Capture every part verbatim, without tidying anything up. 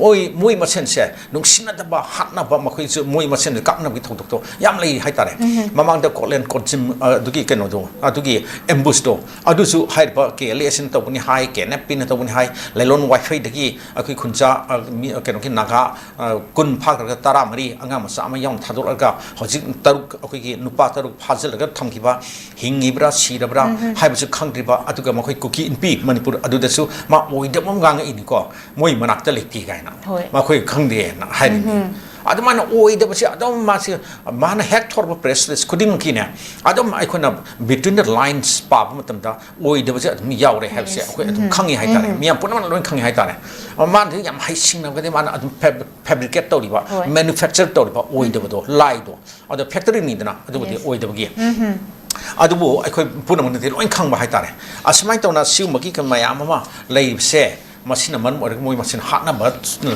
ꯃꯣꯏ ꯃꯣꯏ ꯃꯁꯦꯟꯁꯦ ꯅꯨꯡꯁꯤꯅꯗꯕ, ꯍꯥꯠꯅꯕ, ꯃꯈꯣꯏꯁꯨ ꯃꯣꯏ ꯃꯁꯦꯟꯁꯦ ꯀꯥꯞꯅꯕꯒꯤ ꯊꯧꯗꯣꯛꯇꯣ ꯌꯥꯝ ꯂꯩ ꯍꯥꯏꯇꯥꯔꯦ꯫ ꯃꯃꯥꯡꯗ ꯀꯣꯠꯂꯦꯟ ꯀꯣꯠꯖꯤꯝ, ꯑ, ꯑꯗꯨꯒꯤ ꯀꯩꯅꯣꯗꯣ, ꯑꯗꯨꯒꯤ ꯑꯦꯝꯕꯨꯁꯇꯣ, ꯑꯗꯨꯁꯨ ꯍꯥꯏꯔꯤꯕ ꯀꯦ ꯑꯦꯜ ꯑꯦꯁꯤꯅ ꯇꯧꯕꯅꯤ ꯍꯥꯏ, ꯀꯦ ꯑꯦꯟ ꯑꯦꯐ ꯄꯤꯅ ꯇꯧꯕꯅꯤ ꯍꯥꯏ, ꯂꯩꯂꯣꯟ ꯋꯥꯏꯐꯩꯗꯒꯤ ꯑꯩꯈꯣꯏ ꯈꯨꯟꯖꯥ, ꯑ, ꯃꯤ, ꯑ, ꯀꯩꯅꯣꯒꯤ ꯅꯥꯒꯥ, ꯑ, ꯀꯨꯟ ꯐꯥꯈ꯭ꯔꯒ ꯇꯔꯥꯃꯔꯤ ꯑꯉꯥꯡ ꯃꯆꯥ ꯑꯃ ꯌꯥꯎꯅ ꯊꯥꯗꯣꯛꯂꯒ ꯍꯧꯖꯤꯛ ꯇꯔꯨꯛ, ꯑꯩꯈꯣꯏꯒꯤ ꯅꯨꯄꯥ ꯇꯔꯨꯛ ꯐꯥꯖꯤꯜꯂꯒ ꯊꯝꯈꯤꯕ, ꯍꯤꯡꯉꯤꯕ꯭ꯔꯥ ꯁꯤꯔꯕ꯭ꯔꯥ ꯍꯥꯏꯕꯁꯨ ꯈꯪꯗ꯭ꯔꯤꯕ, ꯑꯗꯨꯒ ꯃꯈꯣꯏ ꯀꯨꯀꯤ ꯏꯟꯄꯤ ꯃꯅꯤꯄꯨꯔ ꯑꯗꯨꯗꯁꯨ ꯃꯥ ꯑꯣꯏꯗꯕ ꯑꯃ ꯉꯥꯡꯉꯛꯏꯅꯤꯀꯣ, ꯃꯣꯏ ꯃꯅꯥꯛꯇ ꯂꯩꯇꯦ ꯀꯥꯏꯅ, ꯍꯣꯏ꯫ ꯃꯈꯣꯏ ꯈꯪꯗꯦꯅ ꯍꯥꯏꯔꯤꯅꯤ꯫ ꯑꯗꯨꯃꯥꯏꯅ ꯑꯣꯏꯗꯕꯁꯦ ꯑꯗꯨꯝ ꯃꯥꯁꯤ, ꯃꯥꯅ ꯍꯦꯛ ꯊꯣꯔꯛꯄ ꯄ꯭ꯔꯦꯁ ꯔꯤꯂꯤꯁ ꯈꯨꯗꯤꯡꯃꯛꯀꯤꯅꯦ, ꯑꯗꯨꯝ ꯑꯩꯈꯣꯏꯅ between the lines ꯄꯥꯕ ꯃꯇꯝꯗ ꯑꯣꯏꯗꯕꯁꯦ ꯑꯗꯨꯝ ꯌꯥꯎꯔꯦ ꯍꯥꯏꯕꯁꯦ ꯑꯩꯈꯣꯏ ꯑꯗꯨꯝ ꯈꯪꯉꯤ ꯍꯥꯏꯇꯥꯔꯦ꯫ ꯃꯤꯌꯥꯝ ꯄꯨꯝꯅꯃꯛꯅ ꯂꯣꯏꯅ ꯈꯪꯉꯤ ꯍꯥꯏꯇꯥꯔꯦ꯫ ꯃꯥꯅꯗꯤ ꯌꯥꯝ ꯍꯩꯁꯤꯡꯅꯕꯒꯗꯤ ꯃꯥꯅ ꯑꯗꯨꯝ ꯐꯦꯕ꯭ꯔꯤꯀꯦꯠ ꯇꯧꯔꯤꯕ, ꯍꯣꯏ꯫ ꯃꯦꯅꯨꯐꯦꯛꯆꯔ ꯇꯧꯔꯤꯕ ꯑꯣꯏꯗꯕꯗꯣ, ꯂꯥꯏꯗꯣ, ꯑꯗꯣ ꯐꯦꯛꯇꯔꯤꯅꯤꯗꯅ, ꯑꯗꯨꯕꯨꯗꯤ ꯑꯣꯏꯗꯕꯒꯤ꯫ ꯑꯗꯨꯕꯨ ꯑꯩꯈꯣꯏ ꯄꯨꯝꯅꯃꯛꯅꯗꯤ ꯂꯣꯏ ꯈꯪꯕ ꯍꯥꯏꯇꯥꯔꯦ꯫ ꯑꯁꯨꯃꯥꯏꯅ ꯇꯧꯅ ꯁꯤꯒꯨꯝꯕꯒꯤ ꯃꯌꯥꯝ ꯑꯃ ꯂꯩꯕꯁꯦ, ꯃꯁꯤꯅ ꯃꯔꯝ ꯑꯣꯏꯔꯒ ꯃꯣꯏ ꯃꯁꯦꯟ ꯍꯥꯠꯅꯕ,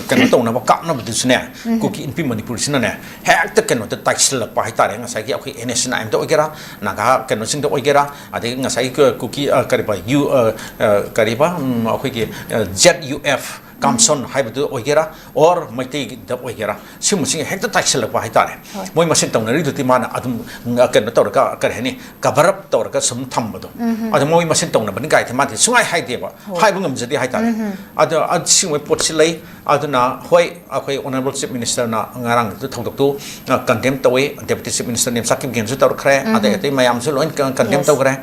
ꯀꯩꯅꯣ ꯇꯧꯅꯕ, ꯀꯥꯞꯅꯕꯗꯨꯁꯨꯅꯦ, ꯀꯨꯀꯤ ꯏꯟꯄꯤ ꯃꯅꯤꯄꯨꯔꯁꯤꯅꯅꯦ ꯍꯦꯛꯇ ꯀꯩꯅꯣꯗ ꯇꯥꯏꯁꯤꯜꯂꯛꯄ ꯍꯥꯏꯇꯥꯔꯦ꯫ ꯉꯁꯥꯏꯒꯤ ꯑꯩꯈꯣꯏ ꯑꯦꯟ ꯑꯦꯁ ꯁꯤ ꯅꯥꯏꯟꯗ ꯑꯣꯏꯒꯦꯔꯥ, ꯅꯥꯒꯥ ꯀꯩꯅꯣꯁꯤꯡꯗ ꯑꯣꯏꯒꯦꯔꯥ, ꯑꯗꯒꯤ ꯉꯁꯥꯏꯒꯤ ꯀꯨꯀꯤ, ꯑ, ꯀꯔꯤꯕ, ꯌꯨ, ꯑ, ꯑ, ꯀꯔꯤꯕ, ꯎꯝ, ꯑꯩꯈꯣꯏꯒꯤ, ꯑ, ꯖꯦꯠ ꯌꯨ ꯑꯦꯐ ꯀꯥꯝꯁꯣꯟ ꯍꯥꯏꯕꯗꯨ ꯑꯣꯏꯒꯦꯔꯥ, or ꯃꯩꯇꯩꯗ ꯑꯣꯏꯒꯦꯔꯥ, ꯁꯤꯒꯨꯝꯕꯁꯤꯡ ꯍꯦꯛꯇ ꯇꯥꯏꯁꯤꯜꯂꯛꯄ ꯍꯥꯏꯇꯥꯔꯦ꯫ ꯍꯣꯏ꯫ ꯃꯣꯏ ꯃꯁꯦꯟ ꯇꯧꯅꯔꯤꯗꯨꯗꯤ ꯃꯥꯅ ꯑꯗꯨꯝ, ꯎꯝ, ꯀꯩꯅꯣ ꯇꯧꯔꯒ, ꯀꯔꯤ ꯍꯥꯏꯅꯤ, ꯀꯚꯔ ꯑꯞ ꯇꯧꯔꯒ ꯁꯨꯝ ꯊꯝꯕꯗꯣ꯫ ꯑꯗꯣ ꯃꯣꯏ ꯃꯁꯦꯟ ꯇꯧꯅꯕꯅꯤ ꯀꯥꯏꯗꯤ ꯃꯥꯗꯤ ꯁꯨꯡꯍꯥꯏ ꯍꯥꯏꯗꯦꯕ, ꯍꯣꯏ꯫ ꯍꯥꯏꯕ ꯉꯝꯖꯗꯦ ꯍꯥꯏꯇꯥꯔꯦ꯫ ꯑꯗꯣ, ꯑ, ꯁꯤꯒꯨꯝꯕ ꯄꯣꯠꯁꯤ ꯂꯩ꯫ ꯑꯗꯨꯅ ꯍꯣꯏ, ꯑꯩꯈꯣꯏ ꯑꯣꯅꯔꯦꯕꯜ ꯆꯤꯐ ꯃꯤꯅꯤꯁꯇꯔꯅ ꯉꯔꯥꯡꯒꯤꯗꯨ ꯊꯧꯗꯣꯛꯇꯨ, ꯑ, ꯀꯟꯗꯦꯝ ꯇꯧꯏ, ꯗꯦꯄꯨꯇꯤ ꯆꯤꯐ ꯃꯤꯅꯤꯁꯇꯔ ꯅꯦꯝꯆꯥ ꯀꯤꯞꯒꯦꯟꯁꯨ ꯇꯧꯔꯛꯈ꯭ꯔꯦ, ꯑꯗꯩ ꯑꯇꯩ ꯃꯌꯥꯝꯁꯨ ꯂꯣꯏ ꯀ-, ꯀꯟꯗꯦꯝ ꯇꯧꯈ꯭ꯔꯦ꯫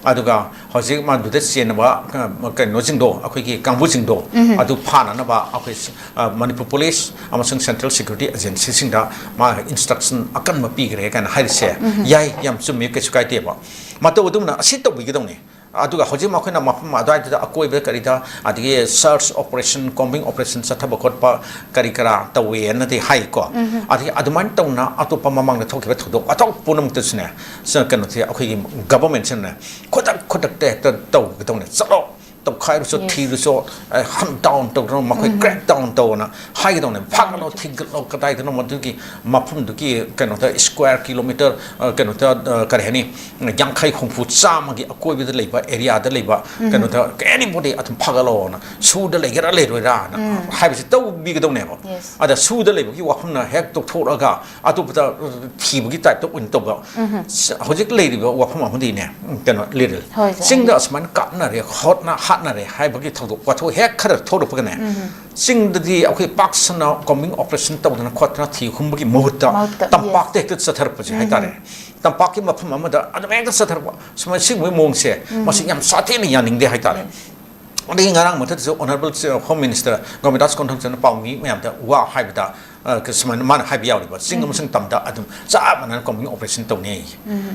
ꯑꯗꯨꯒ ꯍꯧꯖꯤꯛ ꯃꯗꯨꯗ ꯆꯦꯟꯅꯕ, ꯑ, ꯀꯩꯅꯣꯁꯤꯡꯗꯣ, ꯑꯩꯈꯣꯏꯒꯤ ꯀꯥꯡꯕꯨꯁꯤꯡꯗꯣ, ꯑꯗꯨ ꯐꯥꯅꯅꯕ ꯑꯩꯈꯣꯏ, ꯑ, ꯃꯅꯤꯄꯨꯔ ꯄꯨꯂꯤꯁ ꯑꯃꯁꯨꯡ ꯁꯦꯟꯇ꯭ꯔꯦꯜ ꯁꯦꯀ꯭ꯌꯨꯔꯤꯇꯤ ꯑꯦꯖꯦꯟꯁꯤꯁꯤꯡꯗ ꯃꯥ ꯏꯟꯁꯇ꯭ꯔꯛꯁꯟ ꯑꯀꯟꯕ ꯄꯤꯈ꯭ꯔꯦ ꯀꯥꯏꯅ ꯍꯥꯏꯔꯤꯁꯦ, ꯌꯥꯏ, ꯌꯥꯝ ꯆꯨꯝꯃꯤ, ꯀꯩꯁꯨ ꯀꯥꯏꯗꯦꯕ꯫ ꯃꯇꯧ ꯑꯗꯨꯝꯅ ꯑꯁꯤ ꯇꯧꯕꯤꯒꯗꯧꯅꯤ꯫ ꯑꯗꯨꯒ ꯍꯧꯖꯤꯛ ꯃꯈꯣꯏꯅ ꯃꯐꯝ ꯑꯗꯨꯋꯥꯏꯗꯨꯗ ꯑꯀꯣꯏꯕꯗ ꯀꯔꯤꯗ, ꯑꯗꯒꯤ ꯁꯔꯆ ꯑꯣꯄꯔꯦꯁꯟ, ꯀꯣꯝꯕꯤꯡ ꯑꯣꯄꯔꯦꯁꯟ ꯆꯠꯊꯕ ꯈꯣꯠꯄ ꯀꯔꯤ ꯀꯔꯥ ꯇꯧꯋꯦꯅꯗꯤ ꯍꯥꯏꯀꯣ꯫ ꯑꯗꯒꯤ ꯑꯗꯨꯃꯥꯏꯅ ꯇꯧꯅ ꯑꯇꯣꯞꯄ ꯃꯃꯥꯡꯗ ꯊꯣꯛꯈꯤꯕ ꯊꯧꯗꯣꯛ ꯋꯥꯊꯣꯛ ꯄꯨꯝꯅꯃꯛꯇꯁꯨꯅꯦ, ꯁ-, ꯀꯩꯅꯣꯁꯦ, ꯑꯩꯈꯣꯏꯒꯤ ꯒꯚꯔꯟꯃꯦꯟꯠꯁꯤꯅꯅꯦ ꯈꯨꯗꯛ ꯈꯨꯗꯛꯇ ꯍꯦꯛꯇ ꯇꯧꯒꯗꯧꯅꯦ꯫ ꯆꯠꯂꯣ, ꯇꯧꯈꯥꯏꯔꯨꯆꯣ, ꯊꯤꯔꯨꯆꯣ, ꯍꯟ ꯗꯥꯎꯟ ꯇꯧꯗꯅ ꯃꯈꯣꯏ ꯀ꯭ꯔꯦꯛ ꯗꯥꯎꯟ ꯇꯧꯅ ꯍꯥꯏꯒꯗꯧꯅꯦ꯫ ꯐꯥꯒꯠꯂꯣ, ꯊꯤꯒꯠꯂꯣ, ꯀꯗꯥꯏꯗꯅꯣ ꯃꯗꯨꯒꯤ ꯃꯐꯝꯗꯨꯒꯤ ꯀꯩꯅꯣꯗ ꯁ꯭ꯀ꯭ꯋꯥꯔ ꯀꯤꯂꯣꯃꯤꯇꯔ, ꯑ, ꯀꯩꯅꯣꯗ, ꯑ, ꯀꯔꯤ ꯍꯥꯏꯅꯤ, ꯌꯥꯡꯈꯩ, ꯍꯨꯝꯐꯨ, ꯆꯥꯝꯃꯒꯤ ꯑꯀꯣꯏꯕꯗ ꯂꯩꯕ ꯑꯦꯔꯤꯌꯥꯗ ꯂꯩꯕ ꯀꯩꯅꯣꯗ, ꯑꯦꯅꯤꯕꯣꯗꯤ ꯑꯗꯨꯝ ꯐꯥꯒꯠꯂꯣꯅ, ꯁꯨꯗ ꯂꯩꯒꯦꯔꯥ ꯂꯩꯔꯣꯏꯔꯥꯅ ꯍꯥꯏꯕꯁꯤ ꯇꯧꯕꯤꯒꯗꯧꯅꯦꯕ꯫ ꯑꯗ ꯁꯨꯗ ꯂꯩꯕꯒꯤ ꯋꯥꯐꯝꯅ ꯍꯦꯛ ꯇꯣꯛꯊꯣꯛꯑꯒ ꯑꯇꯣꯞꯄꯗ, ꯑ, ꯊꯤꯕꯒꯤ ꯇꯥꯏꯞꯇ ꯑꯣꯏꯅ ꯇꯧꯕ꯫ ꯁ-, ꯍꯧꯖꯤꯛ ꯂꯩꯔꯤꯕ ꯋꯥꯐꯝ ꯑꯃꯗꯤꯅꯦ, ꯀꯩꯅꯣ, ꯂꯤꯔꯦꯜ꯫ ꯍꯣꯏ, ꯁꯥꯔ꯫ ꯆꯤꯡꯗ ꯑꯁꯨꯃꯥꯏꯅ ꯀꯥꯞꯅꯔꯦ, ꯍꯣꯠꯅ-, ꯍꯥꯠꯅꯔꯦ ꯍꯥꯏꯕꯒꯤ ꯊꯧꯗꯣꯛ ꯋꯥꯊꯣꯛ ꯍꯦꯛ ꯈꯔ ꯊꯣꯛꯂꯛꯄꯒꯅꯦ, ꯆꯤꯡꯗꯗꯤ ꯑꯩꯈꯣꯏ ꯄꯥꯛ ꯁꯟꯅ combing operation ꯇꯧꯗꯅ ꯈꯣꯠꯇꯅ ꯊꯤ ꯍꯨꯝꯕꯒꯤ ꯃꯍꯨꯠꯇ ꯃꯍꯨꯠꯇ, ꯇꯝꯄꯥꯛꯇ ꯌꯦꯁ꯫ ꯍꯦꯛꯇ ꯆꯠꯊꯔꯛꯄꯁꯦ ꯍꯥꯏꯇꯥꯔꯦ꯫ ꯇꯝꯄꯥꯛꯀꯤ ꯃꯐꯝ ꯑꯃꯗ ꯑꯗꯨꯝ ꯍꯦꯛꯇ ꯆꯠꯊꯔꯛꯄ, ꯁꯨꯃꯥꯏꯅ ꯁꯤꯒꯨꯝꯕꯒꯤ ꯃꯑꯣꯡꯁꯦ, ꯃꯁꯤ ꯌꯥꯝ ꯁꯥꯊꯤꯅ ꯌꯥꯅꯤꯡꯗꯦ ꯍꯥꯏꯇꯥꯔꯦ꯫ ꯌꯦꯁ꯫ ꯑꯗꯒꯤ ꯉꯔꯥꯡ ꯃꯊꯛꯇꯁꯨ Honourable Home Minister ꯒꯣꯕꯤꯟꯗꯥꯁ ꯀꯣꯟꯊꯧꯖꯝꯅ ꯄꯥꯎꯃꯤ ꯃꯌꯥꯝꯗ ꯋꯥ ꯍꯥꯏꯕꯗ, ꯑ, ꯁꯨꯃꯥꯏꯅ ꯃꯥꯅ ꯍꯥꯏꯕ ꯌꯥꯎꯔꯤꯕ, ꯆꯤꯡ ꯑꯃꯁꯨꯡ ꯇꯝꯗ ꯑꯗꯨꯝ ꯆꯞ ꯃꯥꯟꯅꯅ combing operation ꯇꯧꯅꯤ꯫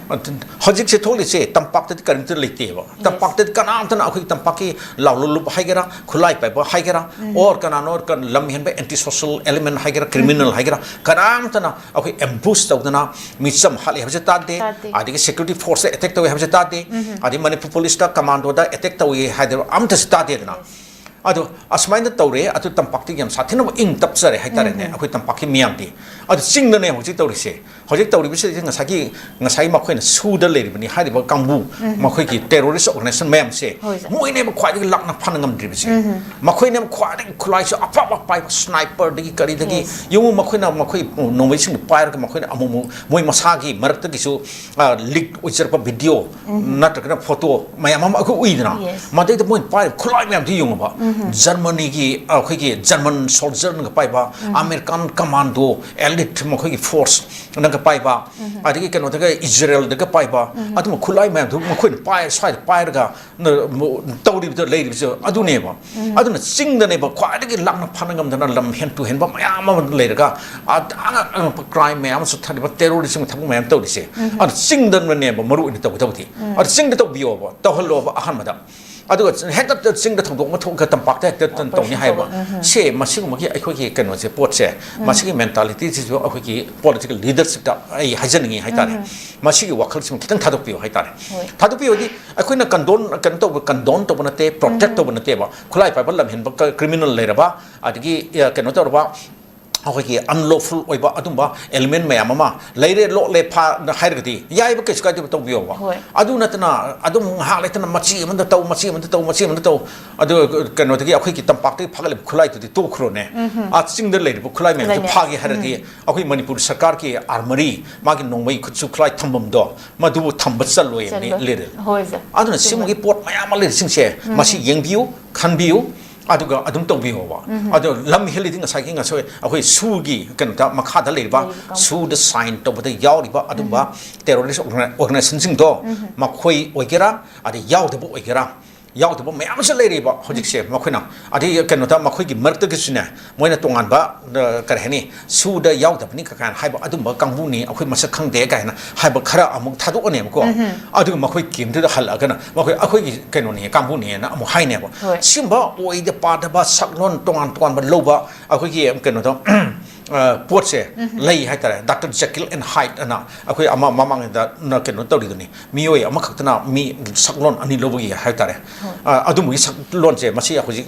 ꯑꯗꯨ ꯍꯧꯖꯤꯛꯁꯦ ꯊꯣꯛꯂꯤꯁꯦ ꯇꯝꯄꯥꯛꯇꯗꯤ ꯀꯔꯤꯝꯇ ꯂꯩꯇꯦꯕ꯫ ꯌꯦꯁ꯫ ꯇꯝꯄꯥꯛꯇꯗꯤ ꯀꯅꯥꯝꯇꯅ ꯑꯩꯈꯣꯏꯒꯤ ꯇꯝꯄꯥꯛꯀꯤ ꯂꯥꯎꯂꯨꯞ ꯍꯥꯏꯒꯦꯔꯥ, ꯈꯨꯠꯂꯥꯏ ꯄꯥꯏꯕ ꯍꯥꯏꯒꯦꯔꯥ, or ꯀꯅꯥꯅꯣ, ꯀ-, ꯂꯝ ꯍꯦꯟꯕ anti social element ꯍꯥꯏꯒꯦꯔꯥ, criminal ꯍꯥꯏꯒꯦꯔꯥ, ꯀꯅꯥꯝꯇꯅ ꯑꯩꯈꯣꯏ ambush ꯇꯧꯗꯅ ꯃꯤꯆꯝ ꯍꯥꯠꯂꯦ ꯍꯥꯏꯕꯁꯦ ꯇꯥꯗꯦ, ꯇꯥꯗꯦ꯫ ꯑꯗꯒꯤ security force ꯇ attack ꯇꯧꯋꯦ ꯍꯥꯏꯕꯁꯦ ꯇꯥꯗꯦ, ꯑꯗꯩ ꯃꯅꯤꯄꯨꯔ ꯄꯨꯂꯤꯁꯇ, ꯀꯃꯥꯟꯗꯣꯗ attack ꯇꯧꯋꯦ ꯍꯥꯏꯗꯕ ꯑꯝꯇꯁꯨ ꯇꯥꯗꯦꯗꯅ꯫ ꯌꯦꯁ꯫ ꯑꯗꯣ ꯑꯁꯨꯃꯥꯏꯅ ꯇꯧꯔꯦ, ꯑꯗꯨ ꯇꯝꯄꯥꯛꯇ ꯌꯥꯝ ꯁꯥꯊꯤꯅ ꯏꯪ ꯇꯞꯆꯔꯦ ꯍꯥꯏꯇꯥꯔꯦꯅꯦ, ꯑꯩꯈꯣꯏ ꯇꯝꯄꯥꯛꯀꯤ ꯃꯤꯌꯥꯝꯗꯤ꯫ ꯑꯗꯨ ꯆꯤꯡꯗꯅꯦ ꯍꯧꯖꯤꯛ ꯇꯧꯔꯤꯁꯦ꯫ ꯍꯧꯖꯤꯛ ꯇꯧꯔꯤꯕꯁꯤꯗꯤ ꯉꯁꯥꯏꯒꯤ, ꯉꯁꯥꯏ ꯃꯈꯣꯏꯅ ꯁꯨꯗ ꯂꯩꯔꯤꯕꯅꯤ ꯍꯥꯏꯔꯤꯕ ꯀꯥꯡꯕꯨ, ꯃꯈꯣꯏꯒꯤ terrorist organisation ꯃꯌꯥꯝꯁꯦ, ꯍꯣꯏ, ꯁꯥꯔ꯫ ꯃꯣꯏꯅꯦꯕ ꯈ꯭ꯋꯥꯏꯗꯒꯤ ꯂꯥꯛꯅ ꯐꯥꯅ ꯉꯝꯗ꯭ꯔꯤꯕꯁꯦ꯫ ꯃꯈꯣꯏꯅꯦꯕ ꯈ꯭ꯋꯥꯏꯗꯒꯤ ꯈꯨꯠꯂꯥꯏꯁꯨ ꯑꯐꯕ ꯄꯥꯏꯕ, sniper ꯗꯒꯤ ꯀꯔꯤꯗꯒꯤ꯫ ꯌꯦꯁ꯫ ꯌꯦꯡꯉꯨ, ꯃꯈꯣꯏꯅ, ꯃꯈꯣꯏ ꯅꯣꯡꯃꯩꯁꯤꯡꯗꯨ ꯄꯥꯏꯔꯒ ꯃꯈꯣꯏꯅ ꯑꯃꯨꯛ ꯑꯃꯨꯛ ꯃꯣꯏ ꯃꯁꯥꯒꯤ ꯃꯔꯛꯇꯒꯤꯁꯨ, ꯑ, leak ꯑꯣꯏꯖꯔꯛꯄ video ꯅꯠꯇ꯭ꯔꯒꯅ photo ꯃꯌꯥꯝ ꯑꯃ ꯑꯩꯈꯣꯏ ꯎꯏꯗꯅ꯫ ꯌꯦꯁ꯫ ꯃꯗꯩꯗ ꯃꯣꯏꯅ ꯄꯥꯏꯔꯤꯕ ꯈꯨꯠꯂꯥꯏ ꯃꯌꯥꯝꯗꯨ ꯌꯦꯡꯉꯨꯕ꯫ ꯖꯔꯃꯅꯤꯒꯤ, ꯑ, ꯑꯩꯈꯣꯏꯒꯤ ꯖꯔꯃꯟ soldier ꯅꯒ ꯄꯥꯏꯕ, American commando elite ꯃꯈꯣꯏꯒꯤ force ꯅꯒ ꯄꯥꯏꯕ, ꯑꯗꯒꯤ ꯀꯩꯅꯣꯗꯒ ꯏꯖꯔꯦꯜꯗꯒ ꯄꯥꯏꯕ, ꯑꯗꯨꯝꯕ ꯈꯨꯠꯂꯥꯏ ꯃꯌꯥꯝꯗꯨ ꯃꯈꯣꯏꯅ ꯄꯥꯏ-, ꯁ꯭ꯋꯥꯏꯗ ꯄꯥꯏꯔꯒ ꯅ-, ꯃ-, ꯇꯧꯔꯤꯕꯗꯣ, ꯂꯩꯔꯤꯕꯁꯦ ꯑꯗꯨꯅꯦꯕ꯫ ꯑꯗꯨꯅ ꯆꯤꯡꯗꯅꯦꯕ ꯈ꯭ꯋꯥꯏꯗꯒꯤ ꯂꯥꯛꯅ ꯐꯥꯅ ꯉꯝꯗꯅ ꯂꯝ ꯍꯦꯟ ꯇꯨ ꯍꯦꯟꯕ ꯃꯌꯥꯝ ꯑꯃ ꯂꯩꯔꯒ, ꯑ-, ꯑꯉꯛ ꯑꯉꯛꯄ crime ꯃꯌꯥꯝ ꯑꯃ ꯆꯠꯊꯔꯤꯕ, terrorism ꯊꯕꯛ ꯃꯌꯥꯝ ꯇꯧꯔꯤꯁꯦ꯫ ꯑꯗꯨ ꯆꯤꯡꯗꯅꯦꯕ ꯃꯔꯨ ꯑꯣꯏꯅ ꯇꯧꯒꯗꯕꯗꯤ꯫ ꯑꯗꯨ ꯆꯤꯡꯗ ꯇꯧꯕꯤꯌꯣꯕ, ꯇꯧꯍꯜꯂꯣꯕ ꯑꯍꯥꯟꯕꯗ꯫ ꯑꯗꯨꯒ ꯍꯦꯛꯇ ꯆꯤꯡꯗ ꯊꯧꯗꯣꯛ ꯑꯃ ꯊꯣꯛꯑꯒ ꯇꯝꯄꯥꯛꯇ ꯍꯦꯛꯇ ꯇꯧꯅꯤ ꯍꯥꯏꯕ꯫ ꯁꯦ, ꯃꯁꯤꯒꯨꯝꯕꯒꯤ ꯑꯩꯈꯣꯏꯒꯤ ꯀꯩꯅꯣꯁꯦ, ꯄꯣꯠꯁꯦ, ꯃꯁꯤꯒꯤ ꯃꯦꯟꯇꯥꯂꯤꯇꯤꯁꯤꯁꯨ ꯑꯩꯈꯣꯏꯒꯤ ꯄꯣꯂꯤꯇꯤꯀꯦꯜ ꯂꯤꯗꯔꯁꯤꯞꯇ ꯑꯩ ꯍꯥꯏꯖꯅꯤꯡꯉꯤ ꯍꯥꯏꯇꯥꯔꯦ꯫ ꯃꯁꯤꯒꯤ ꯋꯥꯈꯜꯁꯤꯃ ꯈꯤꯇꯪ ꯊꯥꯗꯣꯛꯄꯤꯌꯨ ꯍꯥꯏꯇꯥꯔꯦ꯫ ꯊꯥꯗꯣꯛꯄꯤꯌꯨꯗꯤ ꯑꯩꯈꯣꯏꯅ ꯀꯟꯗꯣꯟ, ꯀꯩꯅꯣ ꯇꯧꯕ, ꯀꯟꯗꯣꯟ ꯇꯧꯕ ꯅꯠꯇꯦ, ꯄ꯭ꯔꯣꯇꯦꯛ ꯇꯧꯕ ꯅꯠꯇꯦꯕ꯫ ꯈꯨꯠꯂꯥꯏ ꯄꯥꯏꯕ ꯂꯝꯍꯦꯟꯕ, ꯀ꯭ꯔꯤꯃꯤꯅꯦꯜ ꯂꯩꯔꯕ, ꯑꯗꯒꯤ, ꯑ, ꯀꯩꯅꯣ ꯇꯧꯔꯕ, ꯑꯩꯈꯣꯏꯒꯤ ꯑꯟꯂꯣꯐꯨꯜ ꯑꯣꯏꯕ ꯑꯗꯨꯝꯕ ꯑꯦꯂꯤꯃꯦꯟ ꯃꯌꯥꯝ ꯑꯃ ꯂꯩꯔꯦ, ꯂꯣꯠꯂꯦ, ꯐꯥ ꯍꯥꯏꯔꯒꯗꯤ ꯌꯥꯏꯕ, ꯀꯩꯁꯨ ꯀꯥꯏꯗꯦꯕ, ꯇꯧꯕꯤꯌꯣꯕ꯫ ꯑꯗꯨ ꯅꯠꯇꯅ ꯑꯗꯨꯝ ꯉꯥꯏꯍꯥꯛ ꯂꯩꯇꯅ ꯃꯆꯤ ꯑꯃꯗ ꯇꯧ, ꯃꯆꯤ ꯑꯃꯗ ꯇꯧ, ꯃꯆꯤ ꯑꯃꯗ ꯇꯧ꯫ ꯑꯗꯨ ꯀꯩꯅꯣꯗꯒꯤ, ꯑꯩꯈꯣꯏꯒꯤ ꯇꯝꯄꯥꯛꯇꯒꯤ ꯐꯥꯒꯠꯂꯤꯕ ꯈꯨꯠꯂꯥꯏꯗꯨꯗꯤ ꯇꯣꯛꯈ꯭ꯔꯣꯅꯦ꯫ ꯑꯥ, ꯆꯤꯡꯗ ꯂꯩꯔꯤꯕ ꯈꯨꯠꯂꯥꯏ ꯃꯌꯥꯝꯁꯦ ꯐꯥꯒꯦ ꯍꯥꯏꯔꯗꯤ ꯑꯩꯈꯣꯏ ꯃꯅꯤꯄꯨꯔ ꯁꯔꯀꯥꯔꯒꯤ ꯑꯥꯔꯃꯔꯤ, ꯃꯥꯒꯤ ꯅꯣꯡꯃꯩ ꯈꯨꯠꯁꯨ ꯈꯨꯠꯂꯥꯏ ꯊꯝꯐꯝꯗꯣ, ꯃꯗꯨꯕꯨ ꯊꯝꯕ ꯆꯜꯂꯣꯏꯕꯅꯤ ꯂꯤꯔꯦ꯫ ꯑꯗꯨꯅ ꯁꯤꯒꯨꯝꯕꯒꯤ ꯄꯣꯠ ꯃꯌꯥꯝ ꯑꯃ ꯂꯩꯔꯤꯁꯤꯡꯁꯦ, ꯃꯁꯤ ꯌꯦꯡꯕꯤꯌꯨ, ꯈꯟꯕꯤꯌꯨ꯫ ꯑꯗꯨꯒ ꯑꯗꯨꯝ ꯇꯧꯕꯤꯌꯣꯕ꯫ ꯑꯗꯣ ꯂꯝ ꯍꯦꯜꯂꯤꯗꯤ ꯉꯁꯥꯏꯒꯤ, ꯉꯁꯥꯏ ꯑꯩꯈꯣꯏ ꯁꯨꯒꯤ ꯀꯩꯅꯣꯗ, ꯃꯈꯥꯗ ꯂꯩꯔꯤꯕ, ꯁꯨꯗ ꯁꯥꯏꯟ ꯇꯧꯕꯗ ꯌꯥꯎꯔꯤꯕ ꯑꯗꯨꯝꯕ ꯇꯦꯔꯣꯔꯤꯁ ꯑꯣꯔꯒꯅꯥꯏꯖꯦꯁꯟꯁꯤꯡꯗꯣ, ꯃꯈꯣꯏ ꯑꯣꯏꯒꯦꯔꯥ, ꯑꯗꯩ ꯌꯥꯎꯗꯕ ꯑꯣꯏꯒꯦꯔꯥ, ꯌꯥꯎꯗꯕ ꯃꯌꯥꯝ ꯑꯃꯁꯨ ꯂꯩꯔꯤꯕ ꯍꯧꯖꯤꯛꯁꯦ꯫ ꯃꯈꯣꯏꯅ, ꯑꯗꯩ ꯀꯩꯅꯣꯗ, ꯃꯈꯣꯏꯒꯤ ꯃꯔꯛꯇꯒꯤꯁꯨꯅꯦ, ꯃꯣꯏꯅ ꯇꯣꯉꯥꯟꯕ, ꯑ, ꯀꯔꯤ ꯍꯥꯏꯅꯤ, ꯁꯨꯗ ꯌꯥꯎꯗꯕꯅꯤ ꯀꯥꯏꯅ ꯍꯥꯏꯕ ꯑꯗꯨꯝꯕ ꯀꯥꯡꯕꯨꯅꯤ, ꯑꯩꯈꯣꯏ ꯃꯁꯛ ꯈꯪꯗꯦ ꯀꯥꯏꯅ ꯍꯥꯏꯕ ꯈꯔ ꯑꯃꯨꯛ ꯊꯥꯗꯣꯛꯑꯅꯦꯕꯀꯣ꯫ ꯑꯗꯨꯒ ꯃꯈꯣꯏ ꯀꯦꯝꯗꯨꯗ ꯍꯜꯂꯛꯑꯒꯅ ꯃꯈꯣꯏ ꯑꯩꯈꯣꯏꯒꯤ ꯀꯩꯅꯣꯅꯤ, ꯀꯥꯡꯕꯨꯅꯦꯅ ꯑꯃꯨꯛ ꯍꯥꯏꯅꯦꯕ꯫ ꯁꯤꯒꯨꯝꯕ ꯑꯣꯏꯗ ꯄꯥꯗꯕ ꯁꯛꯂꯣꯟ ꯇꯣꯉꯥꯟ ꯇꯣꯉꯥꯟꯕ ꯂꯧꯕ ꯑꯩꯈꯣꯏꯒꯤ ꯀꯩꯅꯣꯗꯣ, ꯑ, ꯄꯣꯠꯁꯦ ꯂꯩ ꯍꯥꯏꯇꯥꯔꯦ꯫ ꯗꯥꯛꯇꯔ ꯖꯦꯀꯤꯜ ꯑꯦꯟ ꯍꯥꯏꯠ ꯑꯅ ꯑꯩꯈꯣꯏ ꯑꯃ ꯃꯃꯥꯡꯗ ꯀꯩꯅꯣ ꯇꯧꯔꯤꯗꯨꯅꯤ, ꯃꯤꯑꯣꯏ ꯑꯃꯈꯛꯇꯅ ꯃꯤ ꯁꯛꯂꯣꯟ ꯑꯅꯤ ꯂꯧꯕꯒꯤ ꯍꯥꯏꯇꯥꯔꯦ꯫ ꯑ, ꯑꯗꯨꯝꯕꯒꯤ ꯁꯛꯂꯣꯟꯁꯦ ꯃꯁꯤ ꯍꯧꯖꯤꯛ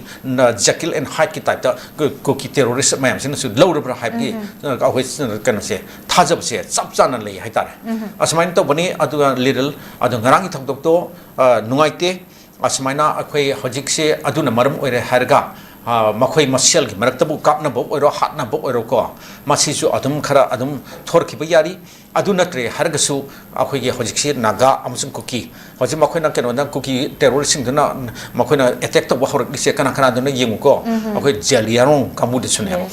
ꯖꯦꯀꯤꯜ ꯑꯦꯟ ꯍꯥꯏꯠꯀꯤ ꯇꯥꯏꯞꯇ ꯀꯨ-, ꯀꯨꯀꯤ ꯇꯦꯔꯣꯔꯤꯁ ꯃꯌꯥꯝꯁꯤꯅꯁꯨ ꯂꯧꯔꯕ꯭ꯔꯥ ꯍꯥꯏꯕꯒꯤ, ꯑ, ꯑꯩꯈꯣꯏ ꯀꯩꯅꯣꯁꯦ, ꯊꯥꯖꯕꯁꯦ ꯆꯞ ꯆꯥꯅ ꯂꯩ ꯍꯥꯏꯇꯥꯔꯦ꯫ ꯑꯁꯨꯃꯥꯏꯅ ꯇꯧꯕꯅꯤ꯫ ꯑꯗꯨꯒ ꯂꯤꯔꯦꯜ, ꯑꯗꯣ ꯉꯔꯥꯡꯒꯤ ꯊꯧꯗꯣꯛꯇꯣ, ꯑ, ꯅꯨꯡꯉꯥꯏꯇꯦ꯫ ꯑꯁꯨꯃꯥꯏꯅ ꯑꯩꯈꯣꯏ ꯍꯧꯖꯤꯛꯁꯦ ꯑꯗꯨꯅ ꯃꯔꯝ ꯑꯣꯏꯔꯦ ꯍꯥꯏꯔꯒ, ꯑ, ꯃꯈꯣꯏ ꯃꯁꯦꯜꯒꯤ ꯃꯔꯛꯇꯕꯨ ꯀꯥꯞꯅꯕ ꯑꯣꯏꯔꯣ, ꯍꯥꯠꯅꯕ ꯑꯣꯏꯔꯣꯀꯣ, ꯃꯁꯤꯁꯨ ꯑꯗꯨꯝ ꯈꯔ ꯑꯗꯨꯝ ꯊꯣꯔꯛꯈꯤꯕ ꯌꯥꯔꯤ꯫ ꯑꯗꯨ ꯅꯠꯇ꯭ꯔꯦ ꯍꯥꯏꯔꯒꯁꯨ ꯑꯩꯈꯣꯏꯒꯤ ꯍꯧꯖꯤꯛꯁꯤ ꯅꯥꯒꯥ ꯑꯃꯁꯨꯡ ꯀꯨꯀꯤ, ꯍꯧꯖꯤꯛ ꯃꯈꯣꯏꯅ ꯀꯩꯅꯣꯗ, ꯀꯨꯀꯤ ꯇꯦꯔꯣꯔꯤꯁꯁꯤꯡꯗꯨꯅ ꯃꯈꯣꯏꯅ ꯑꯦꯇꯦꯛ ꯇꯧꯕ ꯍꯧꯔꯛꯂꯤꯁꯦ ꯀꯅꯥ ꯀꯅꯥꯗꯅꯣ ꯌꯦꯡꯉꯨꯀꯣ꯫ ꯑꯩꯈꯣꯏ ꯖꯦꯂꯤꯌꯥꯡꯔꯣꯡ ꯀꯥꯡꯕꯨꯗꯁꯨꯅꯦꯕ꯫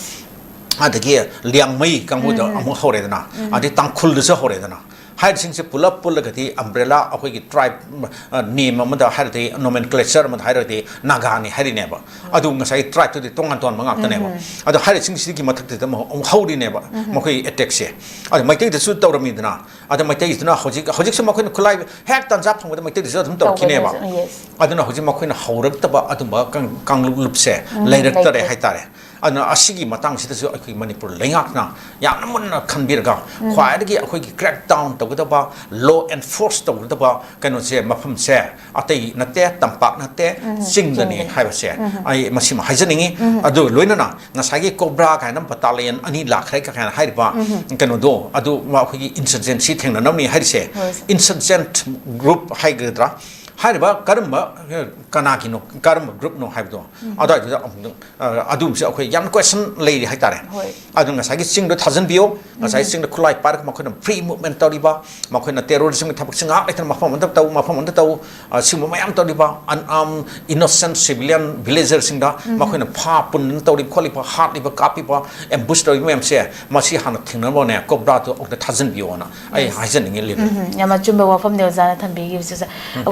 ꯑꯗꯒꯤ ꯂꯤꯌꯥꯡꯃꯩ ꯀꯥꯡꯕꯨꯗ ꯑꯃꯨꯛ ꯍꯧꯔꯦꯗꯅ, ꯑꯗꯩ ꯇꯥꯡꯈꯨꯜꯗꯁꯨ ꯍꯧꯔꯦꯗꯅ꯫ ꯍꯥꯏꯔꯤꯁꯤꯡꯁꯦ ꯄꯨꯂꯞ ꯄꯨꯜꯂꯒꯗꯤ ꯑꯝꯕ꯭ꯔꯦꯂꯥ ꯑꯩꯈꯣꯏꯒꯤ ꯇ꯭ꯔꯥꯏꯕ ꯅꯦꯝ ꯑꯃꯗ ꯍꯥꯏꯔꯗꯤ, ꯅꯣꯃꯦꯟꯀ꯭ꯂꯦꯆꯔ ꯑꯃꯗ ꯍꯥꯏꯔꯒꯗꯤ ꯅꯥꯒꯥꯅꯤ ꯍꯥꯏꯔꯤꯅꯦꯕ꯫ ꯑꯗꯨ ꯉꯁꯥꯏ ꯇ꯭ꯔꯥꯏꯕꯇꯨꯗꯤ ꯇꯣꯉꯥꯟ ꯇꯣꯉꯥꯟꯕ ꯉꯥꯛꯇꯅꯦꯕ꯫ ꯑꯗꯣ ꯍꯥꯏꯔꯤꯁꯤꯡꯁꯤꯒꯤ ꯃꯊꯛꯇꯨꯗ ꯑꯃꯨꯛ ꯑꯃꯨꯛ ꯍꯧꯔꯤꯅꯦꯕ ꯃꯈꯣꯏ ꯑꯦꯇꯦꯛꯁꯦ꯫ ꯑꯗꯣ ꯃꯩꯇꯩꯗꯁꯨ ꯇꯧꯔꯝꯃꯤꯗꯅ, ꯑꯗꯣ ꯃꯩꯇꯩꯁꯤꯅ ꯍꯧꯖꯤꯛ, ꯍꯧꯖꯤꯛꯁꯨ ꯃꯈꯣꯏꯅ ꯈꯨꯠꯂꯥꯏ ꯍꯦꯛ ꯇꯥꯟꯖꯥ ꯐꯪꯕꯗ ꯃꯩꯇꯩꯗꯁꯨ ꯑꯗꯨꯝ ꯇꯧꯔꯛꯈꯤꯅꯦꯕ꯫ ꯇꯧꯒꯅꯤ꯫ Yes. ꯑꯗꯨꯅ ꯍꯧꯖꯤꯛ ꯃꯈꯣꯏꯅ ꯍꯧꯔꯛꯇꯕ ꯑꯗꯨꯝꯕ ꯀꯥꯡ-, ꯀꯥꯡꯂꯨꯞꯁꯦ ꯂꯩꯔꯛꯇꯔꯦ ꯍꯥꯏꯇꯥꯔꯦ꯫ ꯑꯗꯨꯅ ꯑꯁꯤꯒꯤ ꯃꯇꯥꯡꯁꯤꯗꯁꯨ ꯑꯩꯈꯣꯏ ꯃꯅꯤꯄꯨꯔ ꯂꯩꯉꯥꯛꯅ ꯌꯥꯝꯅ ꯃꯨꯟꯅ ꯈꯟꯕꯤꯔꯒ, ꯈ꯭ꯋꯥꯏꯗꯒꯤ ꯑꯩꯈꯣꯏꯒꯤ crack down ꯇꯧꯒꯗꯕ, law enforce ꯇꯧꯒꯗꯕ ꯀꯩꯅꯣꯁꯦ, ꯃꯐꯝꯁꯦ ꯑꯇꯩ ꯅꯠꯇꯦ, ꯇꯝꯄꯥꯛ ꯅꯠꯇꯦ, ꯆꯤꯡꯗꯅꯤ ꯍꯥꯏꯕꯁꯦ ꯑꯩ ꯃꯁꯤꯃ ꯍꯥꯏꯖꯅꯤꯡꯉꯤ꯫ ꯑꯗꯨ ꯂꯣꯏꯅꯅ ꯉꯁꯥꯏꯒꯤ ꯀꯣꯕ꯭ꯔꯥ ꯀꯥꯏꯅ battalion ꯑꯅꯤ ꯂꯥꯛꯈ꯭ꯔꯦ ꯀꯥꯏꯅ ꯍꯥꯏꯔꯤꯕ ꯀꯩꯅꯣꯗꯣ, ꯑꯗꯨ ꯑꯩꯈꯣꯏꯒꯤ insurgency ꯊꯦꯡꯅꯅꯕꯅꯤ ꯍꯥꯏꯔꯤꯁꯦ꯫ Insurgent group ꯍꯥꯏꯒꯗ꯭ꯔꯥ, ꯍꯥꯏꯔꯤꯕ ꯀꯔꯝꯕ, ꯀꯅꯥꯒꯤꯅꯣ, ꯀꯔꯝꯕ groupꯅꯣ ꯍꯥꯏꯕꯗꯣ ꯑꯗꯨꯋꯥꯏꯗꯨꯗ ꯑꯃꯨꯛꯇꯪ, ꯑ, ꯑꯗꯨꯝꯕꯁꯦ ꯑꯩꯈꯣꯏ ꯌꯥꯝꯅ question ꯂꯩꯔꯤ ꯍꯥꯏꯇꯥꯔꯦ꯫ ꯑꯗꯨ ꯉꯁꯥꯏꯒꯤ ꯆꯤꯡꯗꯣ ꯊꯥꯖꯤꯟꯕꯤꯌꯣ꯫ ꯉꯁꯥꯏ ꯆꯤꯡꯗ ꯈꯨꯠꯂꯥꯏ ꯄꯥꯏꯔꯒ ꯃꯈꯣꯏꯅ free movement ꯇꯧꯔꯤꯕ, ꯃꯈꯣꯏꯅ terrorismꯒꯤ ꯊꯕꯛꯁꯦ ꯉꯥꯏꯍꯥꯛ ꯂꯩꯇꯅ ꯃꯐꯝ ꯑꯃꯗ ꯇꯧ, ꯃꯐꯝ ꯑꯃꯗ ꯇꯧ, ꯑ, ꯁꯤꯒꯨꯝꯕ ꯃꯌꯥꯝ ꯇꯧꯔꯤꯕ unarmed innocent civilian villagerꯁꯤꯡꯗ ꯃꯈꯣꯏꯅ ꯐꯥ ꯄꯨꯟꯗꯅ ꯇꯧꯔꯤꯕ ꯈꯣꯠꯂꯤꯕ, ꯍꯥꯠꯂꯤꯕ, ꯀꯥꯞꯄꯤꯕ, ambush ꯇꯧꯔꯤꯕ ꯃꯌꯥꯝꯁꯦ, ꯃꯁꯤ ꯍꯥꯟꯅ ꯊꯦꯡꯅꯅꯕꯅꯦ ꯀꯣꯕ꯭ꯔꯥꯗꯣ ꯑꯃꯨꯛꯇ ꯊꯥꯖꯤꯟꯕꯤꯌꯣꯅ ꯑꯩ ꯍꯥꯏꯖꯅꯤꯡꯉꯤ, ꯂꯤꯂꯥ꯫ ꯎꯝ, ꯌꯥꯝ ꯑꯆꯨꯝꯕ ꯋꯥꯐꯝꯅꯤ ꯑꯣꯖꯥꯅ ꯊꯝꯕꯤꯈꯤꯕꯁꯤꯁꯨ꯫